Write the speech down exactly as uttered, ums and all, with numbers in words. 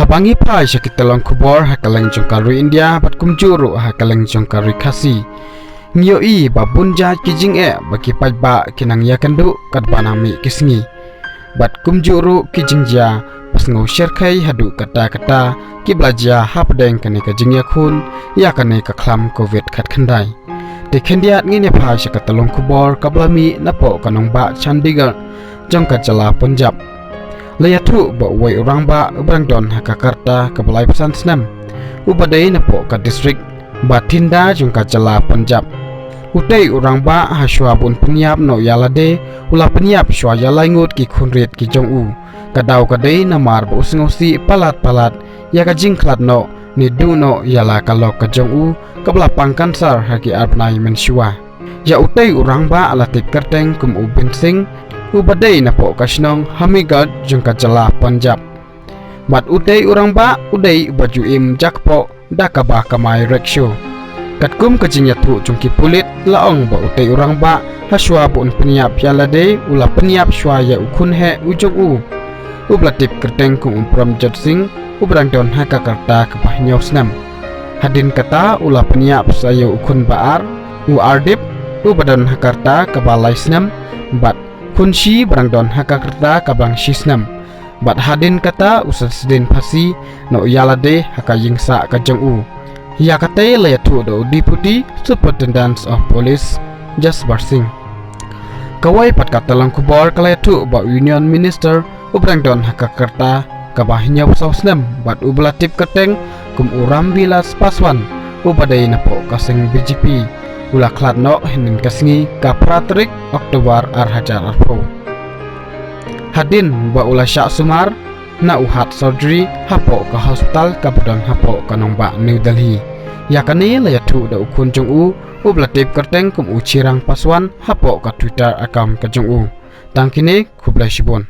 Haba ngi phai sha ki tyllong khubor ha kylleng jong ka ri India bad kumjuh ruh ha kylleng jong ka ri Khasi, ngi ïohi ba bun jait ki jingeh ba ki paidbah ki nang ïakynduh katba nang mih ki sngi. Bad kumjuh ruh ki jingjia ba sngew shyrkhei haduh katta katta kiba la jia hapdeng kane ka jingïakhun ïa kane ka khlam covid khatkhyndai. Te khyndiat ngin ïa phai sha ka tyllong khubor kaba la mih napoh ka nongbah Chandigarh jong ka jylla Punjab. La ïathuh ba uwei u rangbah uba dang don ha ka rta kaba laiphew san snem, uba dei napoh ka district Bathinda jong ka jylla Punjab. Utei u rangbah hashwa ba un pynïap noh ïa lade, u la pynïap shwa ïa lai ngut ki khun rit ki jong u. Ka daw ka dei namar ba u sngewsih palat palat ïa ka jingkhlad noh ne duh noh ïa la ka lok ka jong u kaba la pang kansar ha ki ar bnai mynshuwa. Ïa utei u rangbah la tip kyrteng kum u Bin Singh, uba dei napoh ka shnong Hamigarh jong ka jylla Punjab. Bad utei u rangbah u dei uba ju im jakpoh da kaba kamai rickshaw. Katkum ka jingïathuh jong ki pulit, la ong ba utei u rangbah hashwa ba un pynïap ïa lade, u la pynïap shwa ïa u khun heh u jong u, uba la tip kyrteng kum u Promjot Singh, uba dang don ha ka rta kaba hynñiew snem. Hadien kata u la pynïap sa ïa u khun ba ar, u Ardip, uba don ha ka rta kaba lai snem, bad khun shi ba dang don ha ka rta kaba dang shi snem. Bad hadien kata u sa sdien phasi noh ïa lade ha ka ïingsah ka jong u. Ïa katei la ïathuh da u Deputy Superintendent of Police Jasbar Singh. Kawei pat ka tyllong khubor ka la ïathuh ba u Union Minister uba dang don ha ka rta kaba hynñiew saw snem bad uba la tip kyrteng kum u Ramvilas Paswan, uba dei napoh ka seng B J P, u la khlad noh hynnin ka sngi ka phra tarik October ar hajar arphew. Hadien ba u la shah sumar na u heart surgery hapoh ka hospital kaba don hapoh ka nongbah New Delhi. Ïa kane la ïathuh da u khun jong u, uba la tip kyrteng kum u Chirag Paswan hapoh ka Twitter account ka jong u. Tang kine, khublei shibun.